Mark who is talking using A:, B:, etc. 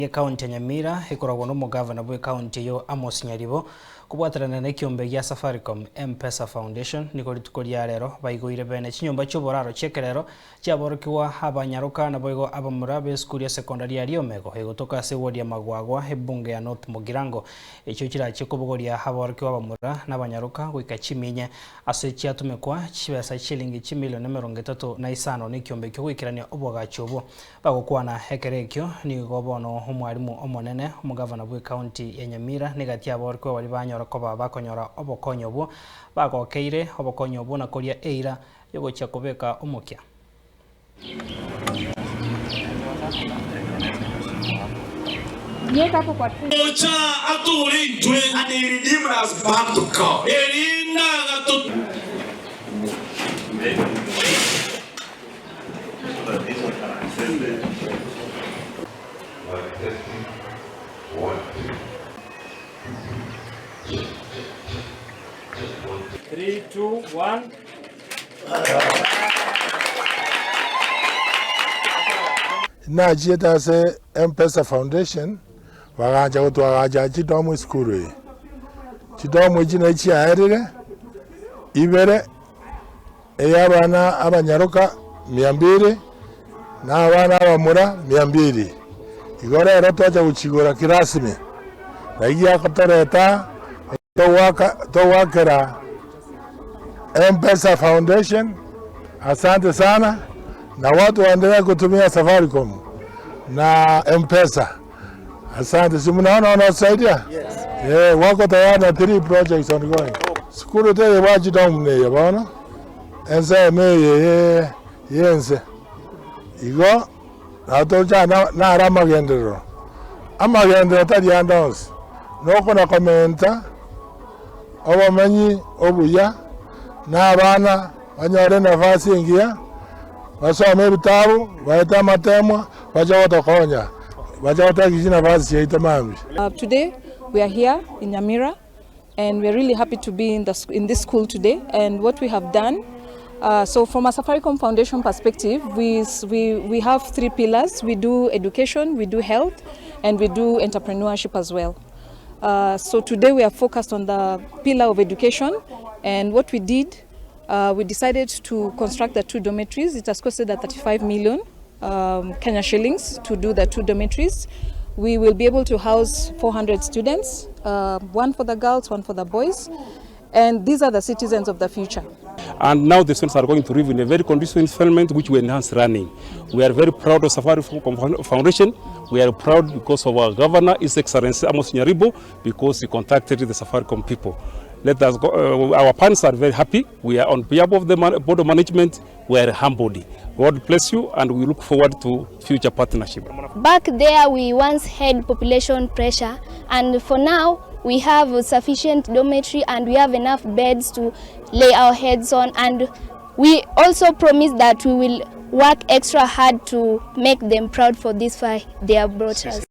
A: Y'Ekaunti ya Nyamira ekoragwa n'omogavana bw'ekaunti eyio Amos Nyaribo kobwaterana nekiombe gia Safaricom M-Pesa Foundation nigo rituko ria rero baigoire bene chinyomba chi'oboraro chi'ekerero chiaborokigwa abanyaroka naboigo abamura b'esukuru ya sekondari ya Riomego egotoka ase ewodi ya Magwagwa ebunge ya North Mugirango echio chirachie kobogoria aborokigwa abamura nabanyaroka goika chiminye ase chiatumekwa chibesa chilingi chimilion 35 nekiombe ekio goikerania oboagachi obwo. Bagokwana ekero ekio, nigo bono omwalimu omonene, omogavana bw'ecounty ya Nyamira, negati y'aborokigwa baria banyora koba bakonyora obokonyi obwo, bagokeire obokonyi obwo na koria eira y'ogochia kobeka omokia.
B: Gocha atore intwe.
C: And he redeemed us back to God.
B: Erinde agato.
D: Three, two, one.
E: Nachiete ase M-Pesa Foundation, bagancha gotwagacha chidomu esukuru eye. Chidomu echi nachi chiaerire, ibere. Ey'abana abanyaroka miambiri, na abana abamura miambiri. Igo rero twacha gochigora kirasmi, na egiagotoreta togoaka togoakera M-Pesa Foundation asante sana, na watu waendelee kutumia Safaricom na M-Pesa. Asante, si mnaona wanatusaidia? Yes. Wako tayari na three projects ongoing. Sukuru teye bwachita omuneya bono ense eme eye yense igo nabo tocha naro amagenderero amagenderero tari ande onsi nokona komenta obomenyi obuya na abana banyore enafasi engiya basome ebitabu baete amatemwa bache gotokonya bache gotaki chinafasi chiaito mambia.
F: Today we are here in Nyamira and we are really happy to be in, the, in this school today and what we have done so from a Safaricom Foundation perspective, we, we, we have three pillars. We do education, we do health, and we do entrepreneurship as well. So today we are focused on the pillar of education and what we did, we decided to construct the two dormitories. It has costed at 35 million Kenya shillings to do the two dormitories. We will be able to house 400 students, one for the girls, one for the boys. And these are the citizens of the future.
G: And now the students are going to live in a very conducive environment which will enhance learning. We are very proud of Safaricom Foundation. We are proud because of our governor, His Excellency Amos Nyaribo, because he contacted the Safaricom people. Let us go, our parents are very happy. We are on behalf of the board of management, we are humbled. God bless you and we look forward to future partnership.
H: Back there we once had population pressure and for now we have sufficient dormitory and we have enough beds to lay our heads on and we also promise that we will work extra hard to make them proud for this far they have brought us.